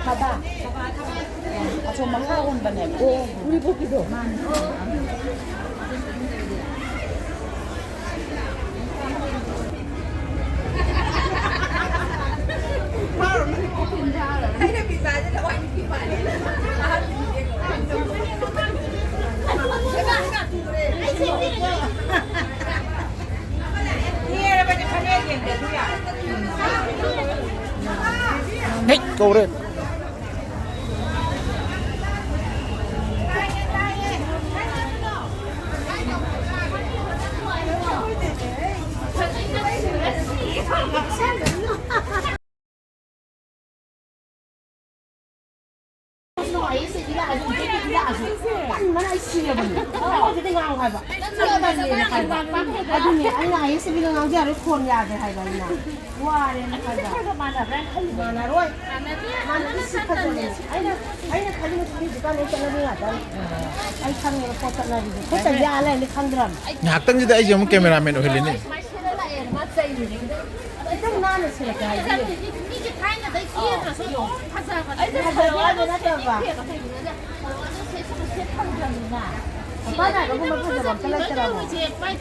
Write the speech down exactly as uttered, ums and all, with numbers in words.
ꯊꯥꯕ꯫ ꯑꯁꯣꯝ ꯃꯈꯥ ꯑꯣꯟꯕꯅꯦ꯫ ꯑꯣ, ꯎꯔꯤꯄꯣꯛꯀꯤꯗꯣ? ꯃꯥꯅꯦ꯫ ꯍꯦꯛ ꯀꯧꯔꯦ꯫ ꯅꯨꯡꯉꯥꯏꯌꯦ ꯁꯤꯗꯤ ꯂꯥꯛꯑꯁꯨ, ꯏꯆꯦꯗꯤ ꯂꯥꯛꯑꯁꯨ꯫ ꯇꯟꯕꯅ ꯑꯩ ꯁꯤꯔꯕꯅꯤ꯫ ꯑꯩꯉꯣꯟꯗꯗꯤ ꯉꯥꯡꯉꯨ ꯍꯥꯏꯕ꯫ ꯇꯜꯂꯦꯅ ꯍꯥꯏꯕ꯫ ꯑꯗꯨꯅꯦ, ꯑꯩꯅ ꯑꯥꯏ ꯑꯦꯁ ꯕꯤꯗ ꯉꯥꯡꯖꯔꯣꯏ, ꯈꯣꯟ ꯌꯥꯗꯦ ꯍꯥꯏꯕ ꯑꯩꯅ꯫ ꯋꯥꯔꯦꯅ ꯍꯥꯏꯕ꯫ ꯃꯥꯟꯅꯔꯣꯏ꯫ ꯃꯥꯟꯅꯗꯦ, ꯁꯤ ꯐꯖꯕꯅꯦ꯫ ꯑꯩꯅ, ꯑꯩꯅ ꯈꯜꯂꯤꯕ ꯁꯤꯗꯤ ꯍꯧꯖꯤꯛꯀꯥꯟ ꯂꯣꯏ ꯆꯠꯅꯕꯤ ꯉꯥꯛꯇꯅꯤ꯫ ꯑꯩ ꯈꯪꯉꯦꯕ ꯄꯣꯠ ꯆꯠꯅꯕꯤꯗꯣ꯫ ꯄꯣꯠ ꯆꯠꯅꯕꯤ ꯌꯥꯜꯂꯦ ꯍꯥꯏꯅ ꯈꯪꯗ꯭ꯔꯕ? ꯉꯥꯏꯍꯥꯛꯇꯪꯁꯤꯗ ꯑꯩꯁꯦ ꯑꯃꯨꯛ ꯀꯦꯃꯦꯔꯥꯃꯦꯟ ꯑꯣꯏꯍꯜꯂꯤꯅꯦ꯫ ꯈꯤꯇꯪ ꯅꯥꯟꯅ ꯁꯦꯠꯂꯛꯀꯦ ꯍꯥꯏꯕꯤꯌꯨ꯫ ꯃꯤꯒꯤ ꯊꯥꯏꯅꯗꯩ ꯀꯦꯗ꯭ꯔꯁꯨ ꯑꯗꯨꯝ ꯐꯖꯕꯅꯦ꯫ ꯑꯩꯁꯦ ꯐꯖꯕ ꯍꯥꯏꯕ ꯅꯠꯇꯕ꯫ ꯑꯗꯣ ꯁꯦꯠ-, ꯁꯦꯠ ꯐꯪꯗ꯭ꯔꯕꯅꯤꯅ꯫ ꯃꯄꯥꯟ ꯅꯥꯏꯕꯒꯨꯝꯕ ꯐꯖꯕ ꯑꯝꯇ ꯂꯩꯇ꯭ꯔꯕꯣ? ꯁꯦ ꯄꯥꯏ-,